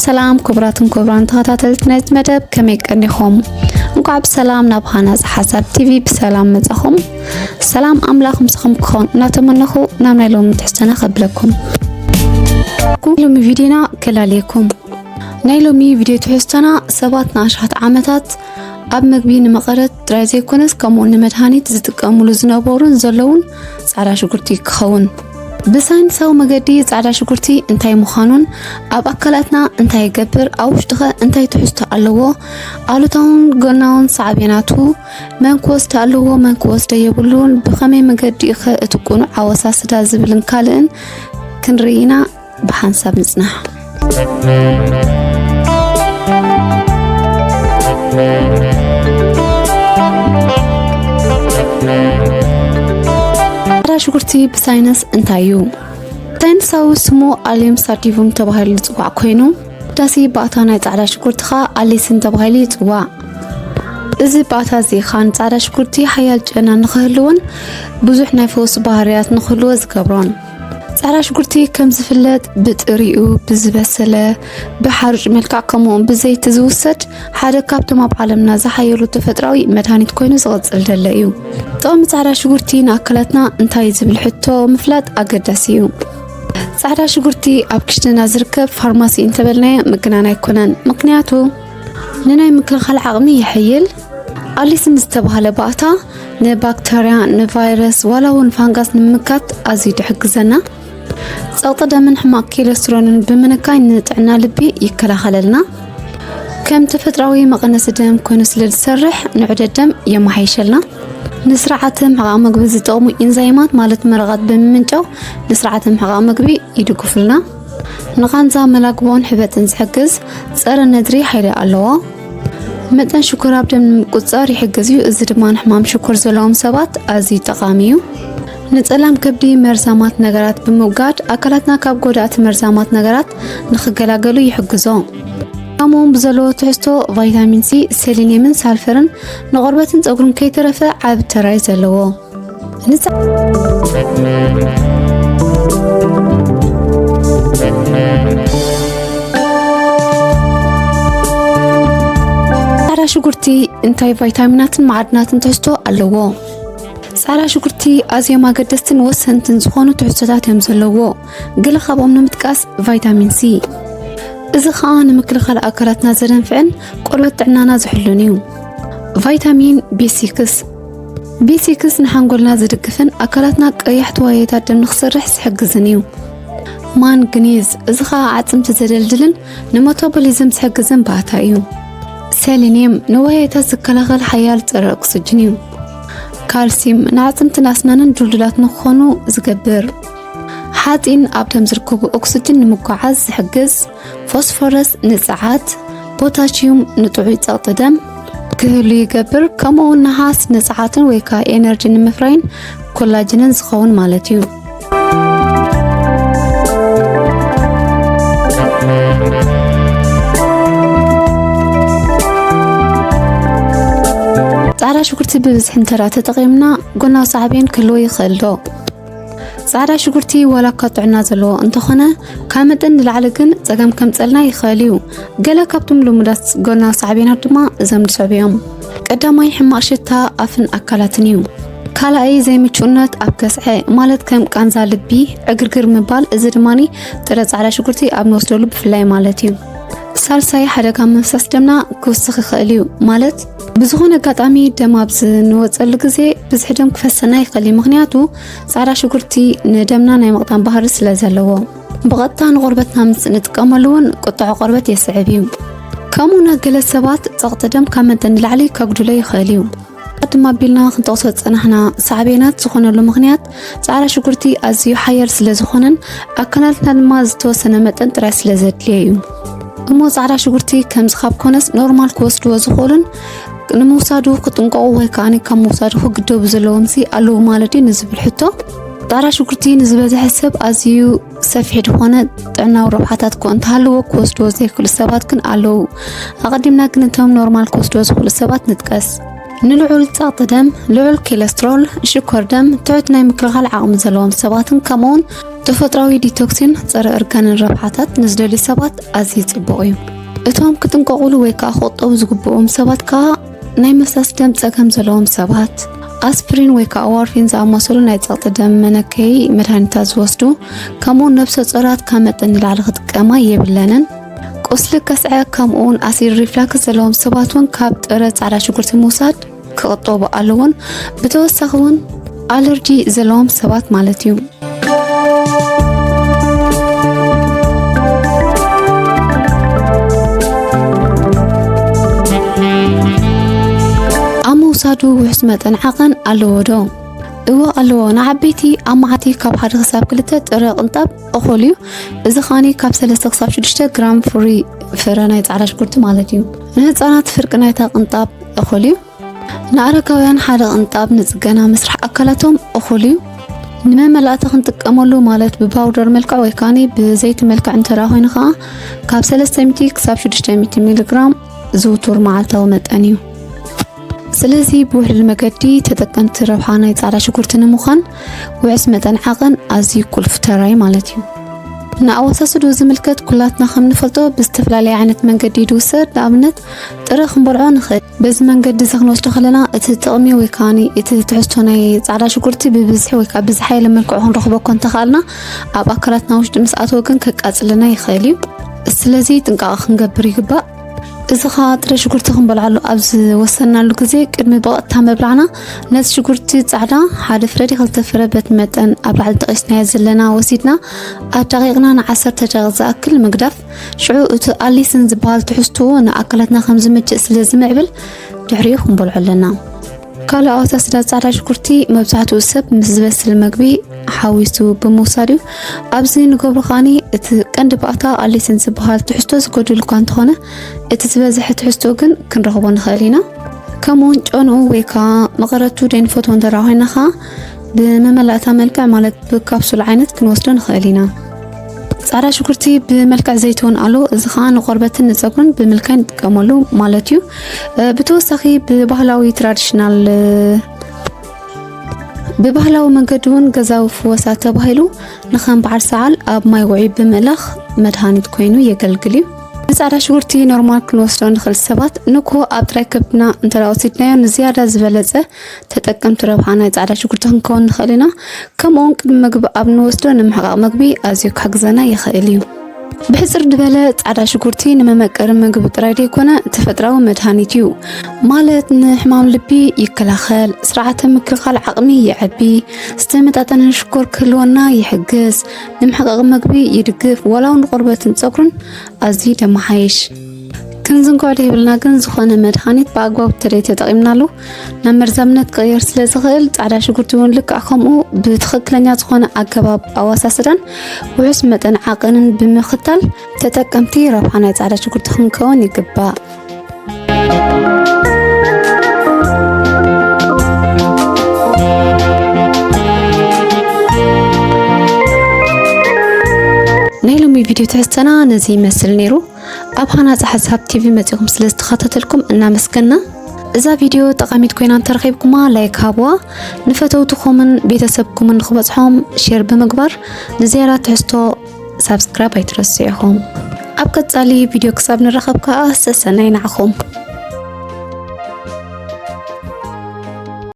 ሰላም ክቡራትን ክቡራን ተኸታተልቲ ናይዚ መደብ፣ ከመይ ቀኒኹም? እንኳዕ ብሰላም ናብ ሃናፂ ሓሳብ ቲቪ ብሰላም መጻኹም። ሰላም ኣምላኽ ምሳኹም ክኾን እናተመነኹ ናብ ናይ ሎሚ ትሕዝቶና ከብለኩም። ሎሚ ቪድዮና ከላልየኩም። ናይ ሎሚ ቪድዮ ትሕዝቶና ሰባት ንኣሽሓት ዓመታት ኣብ ምግቢ ንመቐረት ጥራይ ዘይኮነስ ከምኡ ንመድሃኒት ዝጥቀሙሉ ዝነበሩን ዘለውን ጻዕዳ ሽጉርቲ ክኸውን። ብሳይንሳዊ መገዲ ጻዕዳ ሽጉርቲ እንታይ ምዃኑን ኣብ ኣካላትና እንታይ ይገብር፣ ኣብ ውሽጥኸ እንታይ ትሕዝቶ ኣለዎ፣ ኣሉታውን ጎናውን ሳዕቤናቱ፣ መን ክወስዶ ኣለዎ መን ክወስዶ የብሉን፣ ብኸመይ መገዲ ኸ እቲ ቅኑዕ ኣወሳስዳ ዝብልን ካልእን ክንርኢ ኢና። ብሓንሳብ ንጽናሕ። ጻዕዳ ሽጉርቲ ብሳይንስ እንታይ እዩ? ሳይንሳዊ ስሙ ኣሊየም ሳቲቭም ተባሂሉ ዝጽዋዕ ኮይኑ፣ ዳሲ ባእታ ናይ ጻዕዳ ሽጉርቲ ኸኣ ኣሊስን ተባሂሉ ይጽዋዕ። እዚ ባእታ እዚ ኸኣ ንጻዕዳ ሽጉርቲ ሓያል ጨና ንኽህልዎን ብዙሕ ናይ ፈውሲ ባህርያት ንኽህልዎ ዝገብሮን። ጻዕዳ ሽጉርቲ ከም ዝፍለጥ ብጥሪኡ፣ ብዝበሰለ፣ ብሓሩጭ መልክዕ ከምኡውን ብዘይቲ ዝውሰድ ሓደ ካብቶም ኣብ ዓለምና ዝሓየሉ ተፈጥራዊ መድሃኒት ኮይኑ ዝቕጽል ዘሎ እዩ። ጥቕሚ ጻዕዳ ሽጉርቲ ንኣካላትና እንታይ እዩ ዝብል ሕቶ ምፍላጥ ኣገዳሲ እዩ። ጻዕዳ ሽጉርቲ ኣብ ክሽነና ዝርከብ ፋርማሲ እንተበልናዮ ምግናን ኣይኮነን። ምኽንያቱ ንናይ ምክልኻል ዓቕሚ የሐይል። ኣሊስን ዝተባህለ ባእታ ንባክተርያ፣ ንቫይረስ፣ ዋላ እውን ፋንጋስ ንምምካት ኣዝዩ ድሕግዘና። ጸቕጢ ደምን ሕማቕ ኬለስትሮልን ብምንካይ ንጥዕና ልቢ ይከላኸለልና። ከም ተፈጥራዊ መቐነሲ ደም ኮይኑ ስለ ዝሰርሕ ንዑደት ደም የመሓይሸልና። ንስርዓተ ምሕቓቕ ምግቢ ዝጠቕሙ ኢንዛይማት ማለት መረቓት ብምምንጫው ንስርዓተ ምሕቓቕ ምግቢ ይድግፉልና። ንቓንዛ መላግቦን ሕበጥን ዝሕግዝ ጸረ ነድሪ ሓይሊ ኣለዎ። መጠን ሽኮር ኣብ ደም ንምቁጽጻር ይሕግዝ እዩ። እዚ ድማ ንሕማም ሽኮር ዘለዎም ሰባት ኣዝዩ ጠቓሚ እዩ። ንጸላም ከብዲ መርዛማት ነገራት ብምውጋድ ኣካላትና ካብ ጎዳእቲ መርዛማት ነገራት ንኽገላገሉ ይሕግዞ። ከምኡውን ብዘለዎ ትሕዝቶ ቫይታሚን ሲ፣ ሴሊኒየምን ሳልፈርን ንቆርበትን ጸጉርን ከይተረፈ ዓቢ ተራ እዩ ዘለዎ። ንጻ- ጻዕዳ ሽጉርቲ እንታይ ቫይታሚናትን መዓድናትን ትሕዝቶ ኣለዎ? ጻዕዳ ሽጉርቲ ኣዝዮም ኣገደስትን ወሰንትን ዝኾኑ ትሕዝቶታት እዮም ዘለዎ። ገለ ካብኦም ንምጥቃስ ቫይታሚን ሲ። እዚ ኸኣ ንምክልኻል ኣካላትና ዘደንፍዕን ቆርበት ጥዕናና ዝሕሉን እዩ። ቫይታሚን ቢ ሲክስ። ቢ ሲክስ ንሓንጎልና ዝድግፍን ኣካላትና ቀያሕቲ ዋየታት ደም ንኽሰርሕ ዝሕግዝን እዩ። ማንግኒዝ፣ እዚ ኸኣ ኣዕጽምቲ ዘደልድልን ንመታቦሊዝም ዝሕግዝን ባእታ እዩ። ሴሊኒየም ንዋየታት ዝከላኸል ሓያል ጸረ ኦክስጅን እዩ። ካልሲየም ንኣዕጽምትን ኣስናንን ድልዱላት ንክኾኑ ዝገብር። ሓጺን ኣብ ደም ዝርከቡ ኦክስጅን ንምጉዓዝ ዝሕግዝ። ፎስፎረስ ንጸዓት፣ ፖታሽዩም ንጥዑይ ጸቕጢ ደም ክህሉ ይገብር። ከምኡ እውን ነሃስ ንጸዓትን ወይ ከኣ ኤነርጂ ንምፍራይን ኮላጅንን ዝኸውን ማለት እዩ። ጻዕዳ ሽጉርቲ ብብዝሒ እንተራ ተጠቒምና ጎናዊ ሳዕቤን ክህልዎ ይኽእል ዶ? ጻዕዳ ሽጉርቲ ዋላ እኳ ጥዕና ዘለዎ እንተኾነ፣ ካብ መጠን ንላዕሊ ግን ጸገም ከምጸልና ይኽእል እዩ። ገለ ካብቶም ልሙዳት ጎናዊ ሳዕቤናት ድማ እዞም ዝስዕቡ እዮም። ቀዳማይ ሕማቕ ሽታ ኣፍን ኣካላትን እዩ። ካልኣይ ዘይምቹእነት ኣብ ከስዐ፣ ማለት ከም ቃንዛ ልቢ፣ ዕግርግር ምባል፣ እዚ ድማ ጥረ ጻዕዳ ሽጉርቲ ኣብ ንወስደሉ ብፍላይ ማለት እዩ። ሳልሳይ ሓደጋ ምፍሳስ ደምና ክውስኽ ይኽእል እዩ። ማለት ብዝኾነ ኣጋጣሚ ደም ኣብ ዝንወጸሉ ግዜ ብዝሒ ደም ክፈሰና ይኽእል እዩ። ምኽንያቱ ጻዕዳ ሽጉርቲ ንደምና ናይ ምቕጣን ባህሪ ስለ ዘለዎ፣ ብቐጥታ ንቆርበትና ምስ እንጥቀመሉ እውን ቁጥዐ ቆርበት የስዕብ እዩ። ከምኡ እውን ገለ ሰባት ጸቕጢ ደም ካብ መጠን ንላዕሊ ከጉድሎ ይኽእል እዩ። ድማ ኣቢልና ክንጠቕሶ ዝጸናሕና ሳዕቤናት ዝኾነሉ ምኽንያት ጻዕዳ ሽጉርቲ ኣዝዩ ሓያል ስለ ዝኾነን ኣካላትና ድማ ዝተወሰነ መጠን ጥራይ ስለ ዘድልዮ እዩ። እሞ ጻዕዳ ሽጉርቲ ከምዚ ካብ ኮነስ ኖርማል ክወስድዎ ዝኽእሉን ንምውሳዱ ክጥንቀቑ ወይ ከኣ ካብ ምውሳዱ ክግደቡ ዘለዎም ሲ ኣለዉ ማለት ድዩ ንዝብል ሕቶ፣ ጻዕዳ ሽጉርቲ ንዝበዝሐ ሰብ ኣዝዩ ሰፊሕ ዝኾነ ጥዕናዊ ረብሓታት እኮ እንተሃለዎ ክወስድዎ ዘይክእሉ ሰባት ግን ኣለዉ። ኣቐዲምና ግን እቶም ኖርማል ክወስድዎ ዝኽእሉ ሰባት ንጥቀስ። ንልዑል ጸቕጢ ደም፣ ልዑል ኮለስትሮል፣ ሽኮር ደም፣ ትሑት ናይ ምክልኻል ዓቕሚ ዘለዎም ሰባትን ከምኡውን ተፈጥሮኣዊ ዲቶክሲን ጸረ እርጋንን ረብሓታት ንዝደልዩ ሰባት ኣዝዩ ጽቡቕ እዩ። እቶም ክጥንቀቑሉ ወይ ከኣ ክቑጠቡ ዝግብኦም ሰባት ከኣ ናይ ምፍሳስ ደም ጸገም ዘለዎም ሰባት፣ ኣስፕሪን ወይ ከኣ ዋርፊን ዝኣመሰሉ ናይ ጸቕጢ ደም መነከዪ መድሃኒታት ዝወስዱ፣ ከምኡውን ነብሰ ጾራት ካብ መጠን ንላዕሊ ክጥቀማ የብለንን። ቁስሊ ከስዐ ከምኡውን ኣሲድ ሪፍላክስ ዘለዎም ሰባት እውን ካብ ጥረ ጻዕዳ ሽጉርቲ ምውሳድ ክቕጠቡ ኣለዎን። ብተወሳኺ እውን ኣለርጂ ዘለዎም ሰባት ማለት እዩ። ኣብ ምውሳዱ ውሑስ መጠን ዓቐን ኣለዎ ዶ? እወ ኣለዎ። ንዓበይቲ ኣብ መዓልቲ ካብ ሓደ ክሳብ ክልተ ጥረ ቅንጣብ እኹል እዩ። እዚ ኸኣኒ ካብ ሰለስተ ክሳብ ሽዱሽተ ግራም ፍሩይ ፍረ ናይ ጻዕዳ ሽጉርቲ ማለት እዩ። ንህጻናት ፍርቂ ናይታ ቅንጣብ እኹል እዩ። ንኣረጋውያን ሓደ ቅንጣብ ንጽገና መስርሕ ኣካላቶም እኹል እዩ። ንመመላእታ ክንጥቀመሉ ማለት ብፓውደር መልክዕ ወይ ከኣኒ ብዘይቲ መልክዕ እንተ ደኣ ኮይኑ ኸኣ ካብ ሰለስተ ሚእቲ ክሳብ ሽዱሽተ ሚእቲ ሚሊግራም ዝውቱር መዓልታዊ መጠን እዩ። ስለዚ ብውሕሉል መገዲ ተጠቀምቲ ረብሓ ናይ ጻዕዳ ሽጉርቲ ንምዃን ውሑስ መጠን ዓቐን ኣዝዩ ቁልፊ ተራይ ማለት እዩ። ንኣወሳስድኡ ዝምልከት ኩላትና ከም ንፈልጦ ብዝተፈላለየ ዓይነት መንገዲ እዩ ዝውሰድ። ንኣብነት ጥረ ክንበልዖ ንኽእል። በዚ መንገዲ እዚ ክንወስዶ ከለና እቲ ጥቕሚ ወይ ከኣኒ እቲ ትሕዝቶ ናይ ጻዕዳ ሽጉርቲ ብብዝሒ ወይ ከኣ ብዝሓየለ መልክዑ ክንረኽቦ እኳ እንተኸኣልና ኣብ ኣካላትና ውሽጢ ምስ ኣተወ ግን ከቃጽለና ይኽእል እዩ። ስለዚ ጥንቃቐ ክንገብር ይግባእ። እዚ ኸኣ ጥረ ሽጉርቲ ክንበልዓሉ ኣብ ዝወሰናሉ ግዜ ቅድሚ ብቐጥታ ምብላዕና ነቲ ሽጉርቲ ጻዕዳ ሓደ ፍረ ድዩ ክልተ ፍረ በቲ መጠን ኣብ ላዕሊ ጠቒስናዮ ዘለና ወሲድና ኣዳቒቕና ንዓሰርተ ደቂቕ ዝኣክል ምግዳፍ። ሽዑ እቲ ኣሊስን ዝበሃል ትሕዝትኡ ንኣካላትና ከም ዝምችእ ስለ ዝምዕብል ድሕሪኡ ክንበልዖ ኣለና። ካልእ ኣወሳስዳ ጻዕዳ ሽጉርቲ መብዛሕትኡ ሰብ ምስ ዝበስል መግቢ ሓዊሱ ብምውሳድ እዩ። ኣብዚ ንገብሮ ከኣኒ እቲ ቀንዲ ባእታ ኣሊስን ዝበሃል ትሕዝቶ ዝጎድል እኳ እንተኾነ እቲ ዝበዝሐ ትሕዝቶ ግን ክንረኽቦ ንኽእል ኢና። ከምኡውን ጨንኡ ወይ ከኣ መቐረቱ ደይንፈትዎ እንተ ደኣ ኮይና ከኣ ብመመላእታ መልክዕ ማለት ብካፕሱል ዓይነት ክንወስዶ ንኽእል ኢና። ጻዕዳ ሽጉርቲ ብመልክዕ ዘይቲ እውን ኣሎ። እዚ ኸኣ ንቆርበትን ንጸጉርን ብምልካይ ንጥቀመሉ ማለት እዩ። እ፣ ብተወሳኺ ብባህላዊ ትራዲሽናል፣ እ፣ ብባህላዊ መንገዲ እውን ገዛዊ ፍወሳ ተባሂሉ ንኸም በዓል ሰዓል ኣብ ማይ ውዑይ ብምእላኽ መድሃኒት ኮይኑ የገልግል እዩ። ንጻዕዳ ሽጉርቲ ኖርማል ክንወስዶ ንኽእል ሰባት ንግሆ ኣብ ጥራይ ከብድና እንተ ደኣ ወሲድናዮ ንዝያዳ ዝበለጸ ተጠቀምቲ ረብሓ ናይ ጻዕዳ ሽጉርቲ ክንከውን ንኽእል ኢና። ከምኡውን ቅድሚ ምግቢ ኣብ ንወስዶ ንምሕቃቕ ምግቢ ኣዝዩ ክሕግዘና ይኽእል እዩ። ብሕጽር ዝበለ ጻዕዳ ሽጉርቲ ንመመቀሪ ምግቢ ጥራይ ዘይኮነ ተፈጥራዊ መድሃኒት እዩ። ማለት ንሕማም ልቢ ይከላኸል፣ ስርዓተ ምክልኻል ዓቕሚ የዐቢ፣ ዝተመጣጠነ ሽኮር ክህልወና ይሕግዝ፣ ንምሕቃቕ ምግቢ ይድግፍ፣ ዋላ እውን ንቆርበትን ጸጉርን ኣዝዩ ደመሓይሽ። ክንዝንግዖ ዘይብልና ግን ዝኾነ መድሃኒት ብኣግባቡ እንተዘይተጠቒምናሉ ናብ መርዛምነት ክቕየር ስለ ዝኽእል ጻዕዳ ሽጉርቲ እውን ልክዕ ከምኡ ብትኽክለኛ ዝኾነ ኣገባብ ኣወሳስዳን ውሑስ መጠን ዓቐንን ብምኽታል ተጠቀምቲ ረብሓ ናይ ጻዕዳ ሽጉርቲ ክንከውን ይግባእ። ናይ ሎሚ ቪድዮ ትሕዝቶና ነዚ ይመስል ነይሩ። ኣብ ሃናጺ ሓሳብ ቲቪ መጺኹም ስለ ዝተኸታተልኩም እናመስገና። እዛ ቪድዮ ጠቓሚት ኮይና እንተረኺብኩማ ላይክ ሃብዋ፣ ንፈተውትኹምን ቤተሰብኩምን ንኽበጽሖም ሼር ብምግባር ንዝያዳ ትሕዝቶ ሳብስክራይብ ኣይትረስዑ ኢኹም። ኣብ ቀጻሊ ቪድዮ ክሳብ ንራኸብ ከኣ ሰሰናይ ንዓኹም።